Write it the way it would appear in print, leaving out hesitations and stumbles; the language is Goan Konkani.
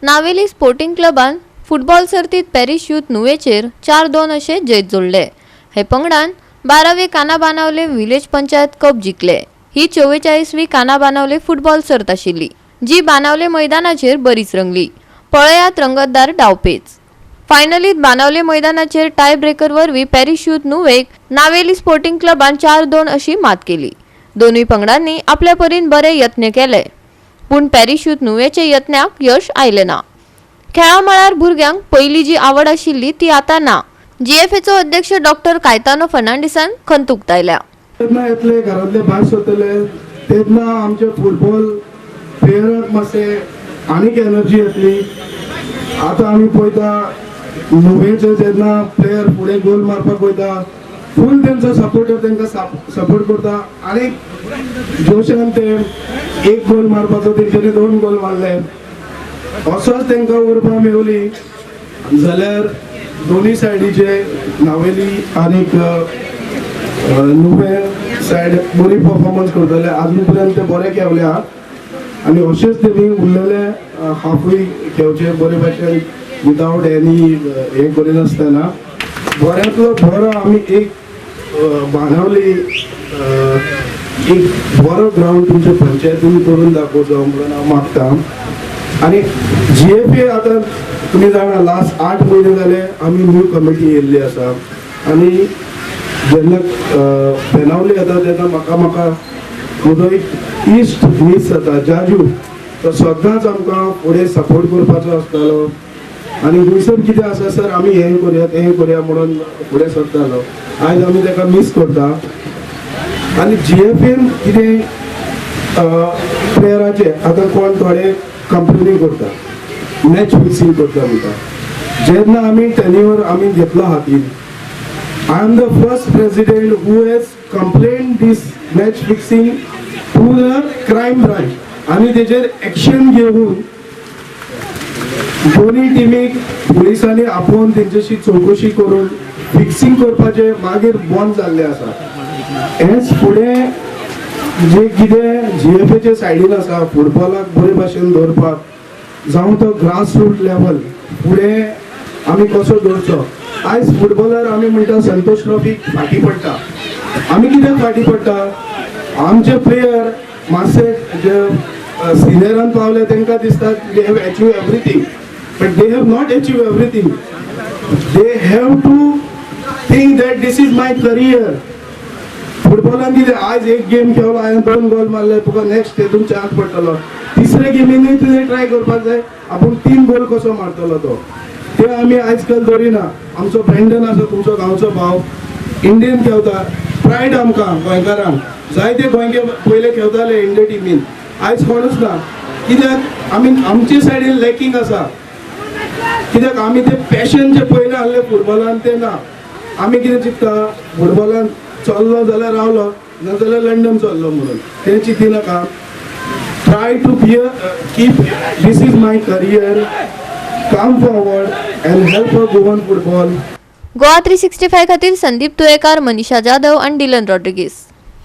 नावेली स्पोर्टिंग क्लबान फुटबॉल सर्तीत पॅरीस यूथ नुवेचेर 4-2 अशें जैत जोडले. हे पंगडान 12वे काना बाणावले विलेज पंचायत कप जिखले. ही 44वी काना बाणावले फुटबॉल सर्त आशिल्ली, जी बाणावले मैदानाचेर बरीच रंगली. पळयात रंगतदार डावपेच. फायनलीत बाणावले मैदानाचेर टाय ब्रेकर वरवीं पॅरीस यूथ नुवेक नावेली स्पोर्टिंग क्लबान 4-2 अशी मात केली. दोनूय पंगडांनी आपल्या परीन बरे यत्न केले, पूण पॅरीस यूथ नुवेचे यत्नाक यश आयलें ना. खेळा मळार भुरग्यांक पयलीं जी आवड आशिल्ली ती आतां ना. जीएफएचो अध्यक्ष डॉक्टर कायतानो फर्नांडीसान खंत उक्तायल्या. तेन्ना येतले, घरांतले भायर सरतले तेन्ना आमचे फुटबॉल प्लेयराक मातशें आनीक एनर्जी येतली. आतां आमी पळयता, नुवेचे जेन्ना प्लेयर फुडें गोल मारपाक वयता, फूल तेंचो सपोर्टर तेंकां सपोर्ट करता आनी जोशान ते एक गोल मारपाचो तेंच्यांनी दोन गोल मारले. असोच तेंकां उर्बा मेवली जाल्यार दोनूय सायडीचे नावेली आनीक नुवे सायड बरी परफॉर्मन्स करतले. अजून पर्यंत ते बरे खेळले आहा आनी अशेंच तेणी उरलेले हाफूय खेळचे बरे भाशेन, विदावट एनी हें करिनासतना. बऱ्यांतलो बरो आमी एक बाणावली एक बरो ग्रावंड तुमच्या पंचायतीन करून दाखोवचो म्हणून हांव मागता. आनी जीएफए आतां तुमी जाणा, लास्ट 8 म्हयने जाले आमी न्यू कमिटी येयल्ली आसा. आनी जेन्ना बेनावली येता तेन्ना म्हाका म्हाका म्हजो एक इश्ट मीस जाता, जाजू. तो सदांच आमकां फुडें सपोर्ट करपाचो आसतालो आनी गोंयसर कितें आसा सर, आमी हें करुया, तें करुया म्हणून फुडें सरतालो. आयज आमी ताका मीस करता. आनी जीएफएन कितें प्लेयराचे आतां कोण थोडे कंप्लेनी करता, मॅच फिक्सिंग करता म्हणटा. जेन्ना आमी टेन्युअर आमी घेतलो हातीन, I am the first president who has complain this match fixing to the crime branch आनी तेजेर एक्शन घेवन दोन्ही टिमीक पुलिसांनी आपोवन तेंच्याशी चवकशी करून फिक्सिंग करपाचे मागीर बंद जाल्ले आसा. हेच फुडें जे कितें जीएफएचे सायडीन आसा, फुटबॉलाक बरे भाशेन दवरपाक, जावं तो ग्रास रूट लेवल फुडें आमी कसो दवरचो. आयज फुटबॉलार आमी म्हणटा संतोष ट्रॉफी फाटीं पडटा. आमी कित्याक फाटीं पडटा? आमचे प्लेयर मातशे जे सिनियरान पावले, तांकां दिसता they have achieve everything, but they have not achieve everything. They have to think that this is my career. फुटबॉलान कितें, आयज एक गेम खेळलो, हांवें दोन गोल मारले, तुका नेक्स्ट तेतून चान्स पडटलो. तिसरे गेमीनूय तुवें ट्राय करपाक जाय, आपूण तीन गोल कसो मारतलो तो. ते आमी आयज काल दवरिना. आमचो ब्रेंडन आसा, तुमचो गांवचो भाव, इंडियन खेळटा. प्रायड आमकां गोंयकारांक. जायते गोंयके पयले खेळटाले इंडिया टिमीन, आयज कोणूच ना. कित्याक? आमी आमचे सायडीन लॅकिंग आसा. कित्याक आमी ते पॅशन जे पयले आहले फुटबॉलान ते ना. आमी कितें चिंत्ता, फुटबॉलान चल्लो जाल्यार रावलो, नाजाल्यार लंडन चल्लो म्हणून. तें चिंतिनाका. Try to be keep this is my career. Come forward and help a Goan football. Goa 365 खातीर संदीप तुयेकार, मनीषा जाधव आणि डिलन रॉड्रिगीस.